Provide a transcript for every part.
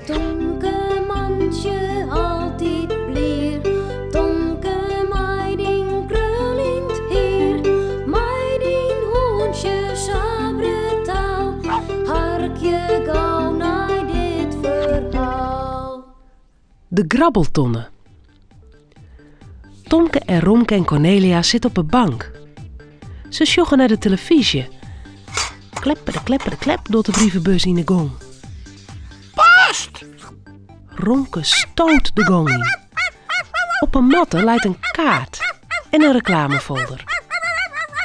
Tomke mantsje altyd blier, Tomke mei dyn kruljend hier, mei dyn hûntsje sa brutaal, harkje gau nei dit ferhaal. De grabbeltonne. Tomke en Romke en Cornelia sitte op 'e bank. Se sjogge nei de telefyzje. Klepperde klepperde klep docht de brievebus yn 'e gong. Post! Romke stoot de gong yn. Op 'e matte leit in kaart en in reklamefolder.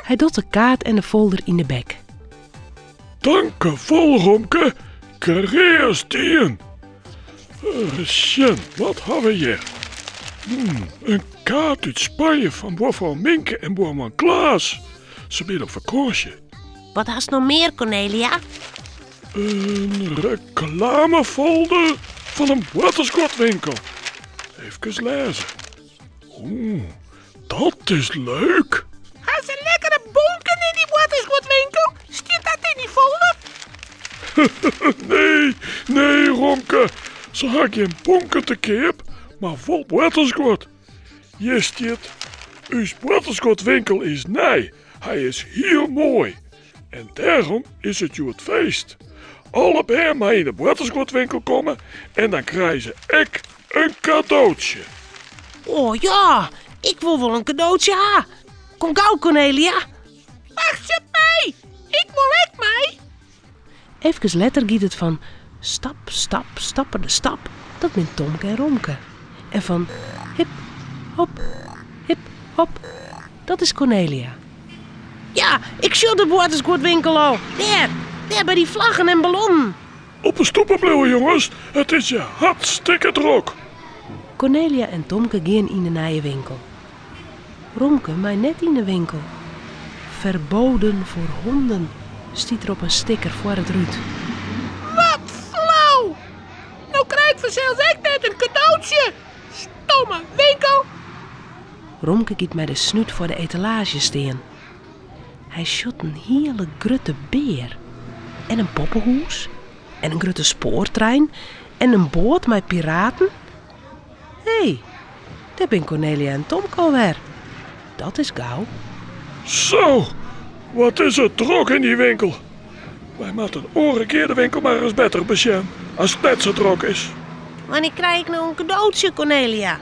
Hy docht de kaart en de folder yn 'e bek. Tankewol, Romke. Kreas dien. Sjen, wat ha we hjir? Hmm, in kaart út Spanje fan buorfrou Minke en buorman Klaas. Se binne op fakânsje. Wat hast noch mear, Cornelia? In reklamefolder fan in boartersguodwinkel. Efkes lêze. Oeh, dat is leuk. Ha se lekkere bonken yn dy boartersguodwinkel? Stiet dat yn dy folder? Nee, nee, Romke. Se ha gjin bonken te keap, mar wol boartersguod. Hjir stiet, Us boartersguodwinkel is nij. Hy is hiel moai. En dêrom is it hjoed feest. Alle bern meie yn de boartersguodwinkel komme en dan krije se ek in kadootsje. Oh ja, ik wol wol in kadootsje ha. Kom gau, Cornelia. Wachtsje op my, ik wol ek mei. Efkes letter giet it fan stap, stap, stapperde stap, dat bin Tomke en Romke. En fan hip, hop, hip, hop, dat is Cornelia. Ja, ik sjoch de boartersguodwinkel al. Dêr, dêr by dy flaggen en ballonnen. Op 'e stoepe bliuwe, jonges, it is hjir hartstikke drok. Cornelia en Tomke gean yn de nije winkel. Romke mei net yn de winkel. Verboden voor honden stiet der op in sticker foar it rút. Wat flau! No krij ik fansels ek net in kadootsje. Stomme winkel! Romke giet mei de snút foar de etalaazje stean. Hy sjocht in hiele grutte bear en in poppehûs en in grutte spoartrein en in boat mei piraten. Hé, dêr bin Cornelia en Tomke alwer. Dat is gau. Zo, wat is it drok yn dy winkel. Wy moatte in oare kear de winkel mar ris better besjen, as it net sa drok is. Wannear krij ik no in kadootsje, Cornelia?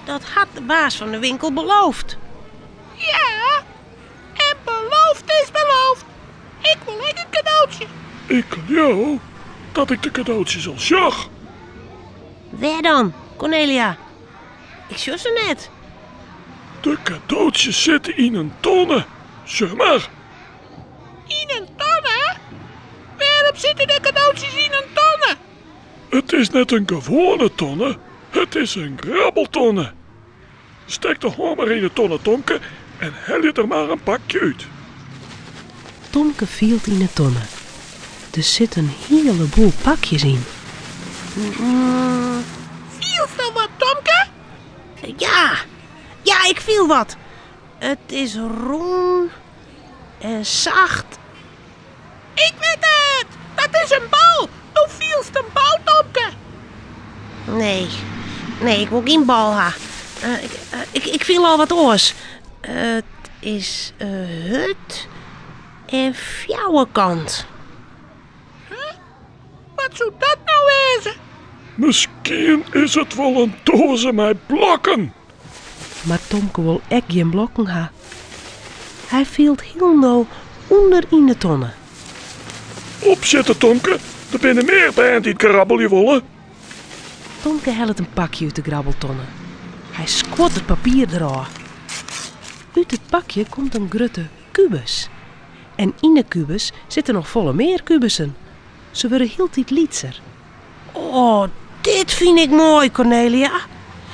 Dat hat de baas fan de winkel beloofd. Ja, en beloofd is beloofd. Ik wol ek in kadootsje. Ik leau dat ik de kadootsjes al sjoch. Wêr dan, Cornelia? Ik sjoch se net. De kadootsjes sitte yn in tonne. Sjoch mar. Yn in tonne? Wêrom sitte de kadootsjes yn in tonne? It is net in gewoane tonne, it is in grabbeltonne. Stek de hân mar yn de tonne, Tomke, en helje der mar in pakje út. Tomke fielt yn 'e tonne. Der sit in hiele boel pakjes yn. Fielst al wat, Tomke? Ja, ja, ik fiel wat. It is rûn en sacht. Ik wit it! Dat is in bal! Do fielst in bal, Tomke! Nee, nee, ik wol gjin bal ha. Ik, ik fiel al wat oars. It is hurd en fjouwerkant. Huh? Wat soe dat no wêze? Miskien is it wol in doaze mei blokken. Mar Tomke wol ek gjin blokken ha. Hy fielt hielendal ûnder yn de tonne. Opsjitte, Tomke, der binne mear bern dy't grabbelje wolle. Tomke hellet in pakje út de grabbeltonne. Hy skuort it papier derôf. Ut it pakje komt in grutte kubus. En yn de kubus sitte noch folle mear kubussen. Se wurde hieltyd lytser. Oh, dit fyn ik moai, Cornelia.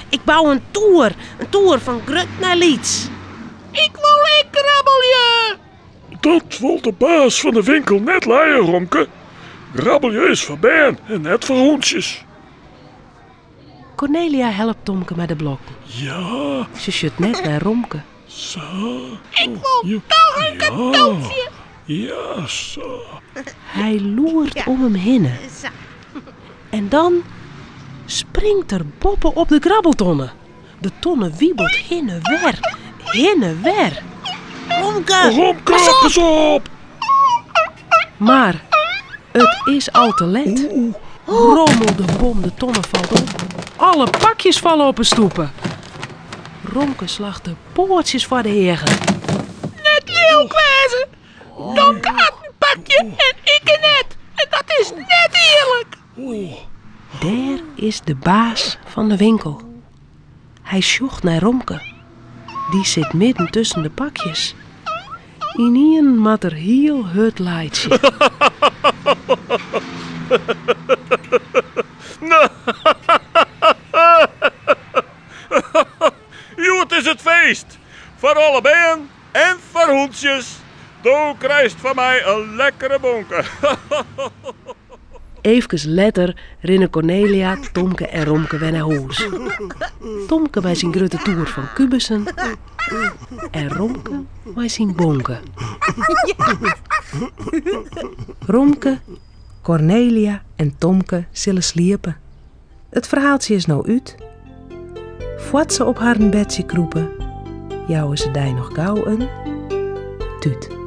Ik bou in toer, in toer fan grut nei lyts. Ik wol ek grabbelje! Dat wol de baas fan de winkel net lije, Romke. Grabbelje is foar bern en net foar hûntsjes. Cornelia helpt Tomke mei de blokken. Ja. Se sjocht net nei Romke. Sa. Ik wol toch in kadootsje. Ja, sa. Hy loert om him hinne. En dan springt er boppe op de grabbeltonne. De tonne wiebelt hinne wer, hinne wer. Romke! Romke, pas op! Mar it is al te let. Rommel de bom, de tonne falt om. Alle pakjes falle op 'e stoepe. Romke slacht de poatsjes foar de eagen. Net lilk wêze! Tomke hat in pakje en ikke net. En dat is net earlik. Dêr is de baas fan de winkel. Hy sjocht nei Romke. Dy sit midden tusken de pakjes. Ynienen moat er hiel hurd laitsje. Hjoed is it feest! Foar alle bern en foar hûntsjes. Do krijst fan my in lekkere bonke. Eefkes letter rinne Kornelia, Tomke en Romke wer nei hûs. Tomke mei syn grutte toer fan kubussen en Romke mei syn bonke. Romke, Kornelia en Tomke sille sliepe. It ferhaaltsje is no út. Foar't se op harren bedsje krûpe, jouwe se dy noch gau in tút.